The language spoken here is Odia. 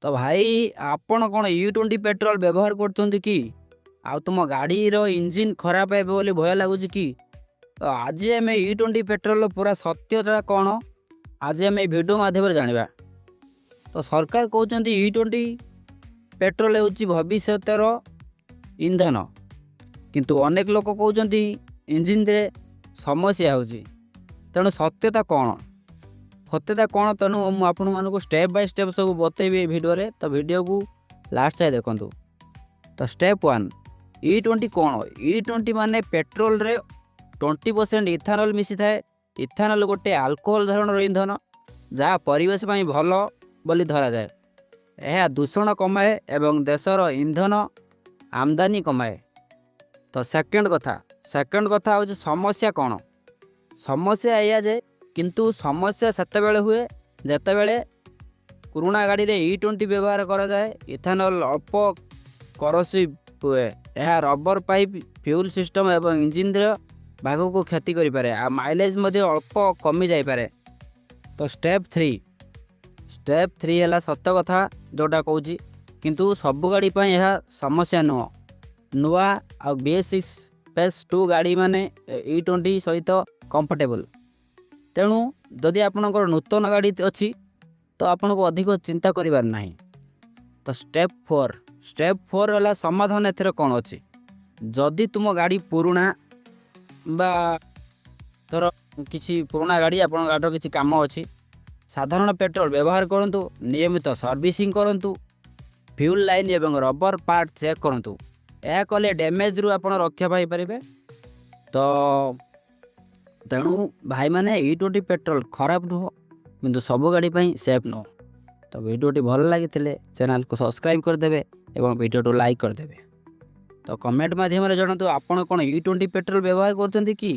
ତ ଭାଇ, ଆପଣ କ'ଣ ଇ 20 ପେଟ୍ରୋଲ ବ୍ୟବହାର କରୁଛନ୍ତି କି? ଆଉ ତୁମ ଗାଡ଼ିର ଇଞ୍ଜିନ୍ ଖରାପ ହେବ ବୋଲି ଭୟ ଲାଗୁଛି କି? ତ ଆଜି ଆମେ ଇ 20 ପେଟ୍ରୋଲର ପୁରା ସତ୍ୟତା କ'ଣ, ଆଜି ଆମେ ଏଇ ଭିଡ଼ିଓ ମାଧ୍ୟମରେ ଜାଣିବା। ତ ସରକାର କହୁଛନ୍ତି ଇ 20 ପେଟ୍ରୋଲ ହେଉଛି ଭବିଷ୍ୟତର ଇନ୍ଧନ, କିନ୍ତୁ ଅନେକ ଲୋକ କହୁଛନ୍ତି ଇଞ୍ଜିନରେ ସମସ୍ୟା ହେଉଛି। ତେଣୁ ସତ୍ୟତା କ'ଣ? ସତ୍ୟତା କ'ଣ? ତେଣୁ ମୁଁ ଆପଣମାନଙ୍କୁ ଷ୍ଟେପ୍ ବାଇ ଷ୍ଟେପ୍ ସବୁ ବତେଇବି ଏ ଭିଡ଼ିଓରେ। ତ ଭିଡ଼ିଓକୁ ଲାଷ୍ଟ ଯାଏ ଦେଖନ୍ତୁ। ତ ଷ୍ଟେପ୍ 1, ଇ 20 କ'ଣ? ଇ 20 ମାନେ ପେଟ୍ରୋଲରେ 20% ଇଥାନଲ୍ ମିଶିଥାଏ। ଇଥାନଲ୍ ଗୋଟେ ଆଲକୋହଲ ଧରଣର ଇନ୍ଧନ, ଯାହା ପରିବେଶ ପାଇଁ ଭଲ ବୋଲି ଧରାଯାଏ। ଏହା ଦୂଷଣ କମାଏ ଏବଂ ଦେଶର ଇନ୍ଧନ ଆମଦାନୀ କମାଏ। ତ ସେକେଣ୍ଡ କଥା ହେଉଛି, ସମସ୍ୟା କ'ଣ? ସମସ୍ୟା ଏଇଆ ଯେ, କିନ୍ତୁ ସମସ୍ୟା ସେତେବେଳେ ହୁଏ ଯେତେବେଳେ ପୁରୁଣା ଗାଡ଼ିରେ ଇ 20 ବ୍ୟବହାର କରାଯାଏ। ଇଥାନଲ୍ ଅଳ୍ପ କରୋସିଭ୍ ହୁଏ। ଏହା ରବର ପାଇପ୍, ଫ୍ୟୁଲ୍ ସିଷ୍ଟମ୍ ଏବଂ ଇଞ୍ଜିନ୍ର ଭାଗକୁ କ୍ଷତି କରିପାରେ ଆଉ ମାଇଲେଜ୍ ମଧ୍ୟ ଅଳ୍ପ କମି ଯାଇପାରେ। ତ ଷ୍ଟେପ୍ 3 ହେଲା ସତ କଥା ଯେଉଁଟା କହୁଛି, କିନ୍ତୁ ସବୁ ଗାଡ଼ି ପାଇଁ ଏହା ସମସ୍ୟା ନୁହଁ। ନୂଆ ଆଉ BS 6 phase 2 ଗାଡ଼ିମାନେ ଇ 20 ସହିତ କମ୍ଫର୍ଟେବଲ୍। ତେଣୁ ଯଦି ଆପଣଙ୍କର ନୂତନ ଗାଡ଼ି ଅଛି, ତ ଆପଣଙ୍କୁ ଅଧିକ ଚିନ୍ତା କରିବାର ନାହିଁ। ତ ଷ୍ଟେପ୍ 4 ହେଲା ସମାଧାନ। ଏଥିରେ କ'ଣ ଅଛି? ଯଦି ତୁମ ଗାଡ଼ି ପୁରୁଣା ବା ଧର କିଛି ପୁରୁଣା ଗାଡ଼ି, ଆପଣଙ୍କ ଗାଡ଼ିର କିଛି କାମ ଅଛି, ସାଧାରଣ ପେଟ୍ରୋଲ ବ୍ୟବହାର କରନ୍ତୁ। ନିୟମିତ ସର୍ଭିସିଂ କରନ୍ତୁ। ଫ୍ୟୁଲ୍ ଲାଇନ୍ ଏବଂ ରବର ପାର୍ଟ ଚେକ୍ କରନ୍ତୁ। ଏହା କଲେ ଡ୍ୟାମେଜ୍ରୁ ଆପଣ ରକ୍ଷା ପାଇପାରିବେ। ତ ତେଣୁ ଭାଇମାନେ, ଇ 20 ପେଟ୍ରୋଲ ଖରାପ ନୁହଁ, କିନ୍ତୁ ସବୁ ଗାଡ଼ି ପାଇଁ ସେଫ୍ ନୁହଁ। ତ ଭିଡ଼ିଓଟି ଭଲ ଲାଗିଥିଲେ ଚ୍ୟାନେଲକୁ ସବସ୍କ୍ରାଇବ୍ କରିଦେବେ ଏବଂ ଭିଡ଼ିଓକୁ ଲାଇକ୍ କରିଦେବେ। ତ କମେଣ୍ଟ ମାଧ୍ୟମରେ ଜଣାନ୍ତୁ, ଆପଣ କ'ଣ ଇ 20 ପେଟ୍ରୋଲ ବ୍ୟବହାର କରୁଛନ୍ତି କି?